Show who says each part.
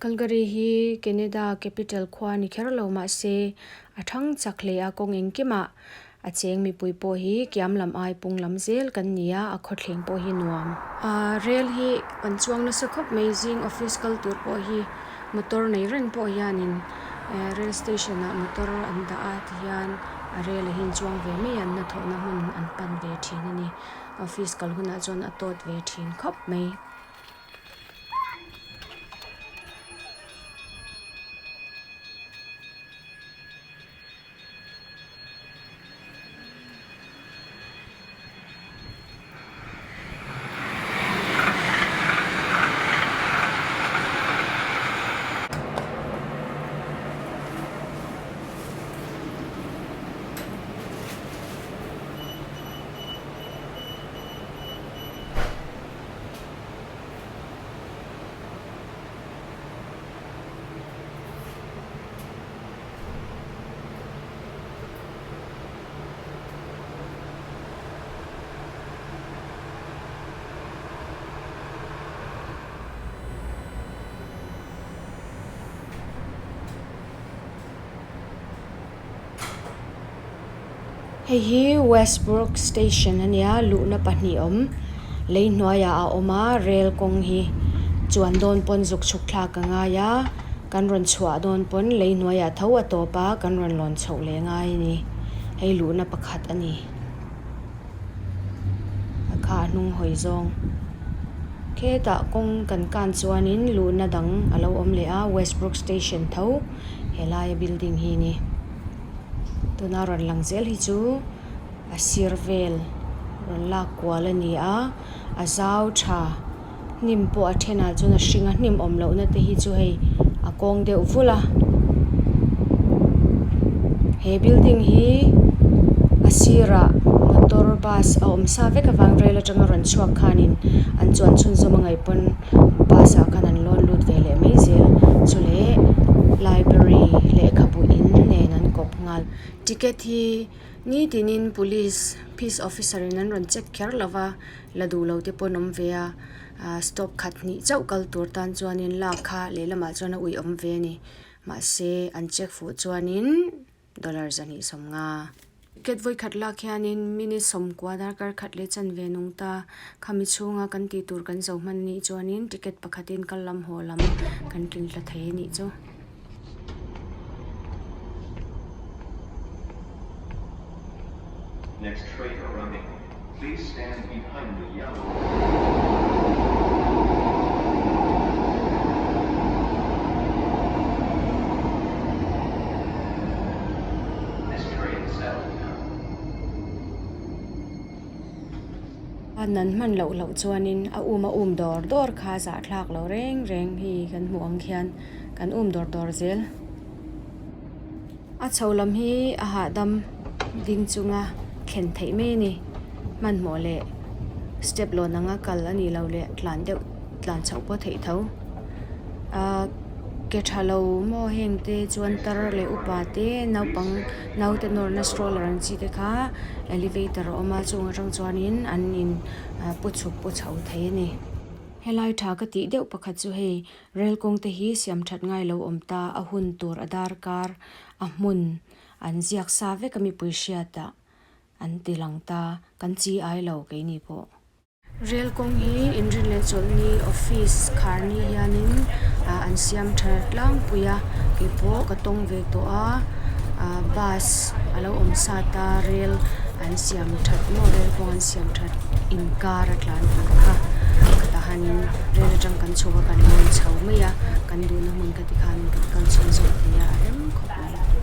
Speaker 1: Calgary hi Canada capital khua ni kher lo mahse a thang chak hle a kawng engkimah a cheng mipui pawh hi kiam lam ai pung lam zel kan ni a a khawthleng pawh hi nuam. Ahh rel hi kan chuang nasa khawp mai zing office kal tur pawh hi motor nei reng pawh hianin eh rail station ah motor an dah a tihian a rel ah hian chuang ve mai a an hnathawhna hmun an pan ve thin a ni office kal hunah chuan a tawt ve thin khawp mai. Hei hi Westbrook station a nia luhna pahnih awm lei hnuaiah a awm a rel kawng hi chuan dawn pawn zuk chhuk thlak a ngai a kan rawn chhuah dawn pawn lei hnuaiah tho a tawp a kan rawn lawn chhoh leh ngai a ni hei luhna pakhat a ni a kha a hnung hawi zawng khetah kawng kan kan chuanin luhna dang a lo awm leh a Westbrook station tho helaia building hi a ni. Tuna rawn lang zel hi chu a sir vel rawn lak kual a ni a a zau tha hnim pawh a thenah chuan a hring a hnim awm lohna te hi chu hei a kawng deuh vul a he building hi a sirah motor bus a awm sa vek avang rail atanga rawn chhuak khanin an chuan chhunzawm a ngaih pawn bus ah khan an lawn lut ve leh mai zel chuleh library lehkhabu in nen an kawp nghal ticket hi nitinin police peace officer in an rawn check kher lo va la duh lo te pawh an awm ve a ah stop khat hnih chauh kal tur tan chuanin lak kha lehlamah chuan a ui awm ve a ni mahse an check fuh chuanin. Dollar 250. Ticket vawi khat lak hianin minute 90 darkar khat leh chanve nung ta. Khami chhunga kan tih tur kan zo hman anih chuanin ticket pakhatin kal lam haw lam kan tling hla thei anih chu.
Speaker 2: Next train arriving. Please stand behind the yellow. This train south.
Speaker 1: A nan hman loh loh chuanin a um a um dawr dawr kha zahthlak lo reng reng hi kan hmuh ang khian kan um dawr dawr zel. A chho lam hi a hahdam ding chunga thlen theih mai a ni. Hmanhmawh leh step lawn anga kal a nih loh leh tlan deuh tlan chhoh pawh theih tho. Ahh ke tha lo maw heng te chuan tar leh upa te naupang naute nawrna stroller ang chi te kha elevator a awm a chung atang chuanin an in pu chhuk pu chho thei a ni. Helai tha ka tih deuh pakhat chu hei Rel kawng te hi siam that ngai lo awm ta, a hun tur a darkar, a hmun an ziak sa vek a mipui hriatah an ti lang ta, kan chi ai lo keini pawh. Rel kawng hi inrin leh chawlhni office khar ni hianin an siam tha tlangpui a, keipawh ka tawng ve tawh a, bus a lo awm sa ta rel an siam that maw rel kawng an siam that inkar a tlan tur kha tah hianin rel atang kan chhuk a kan lawn chho mai a kan duhna hmun ka ti khan kan kal chhun zawk thei a a rem khawp mai.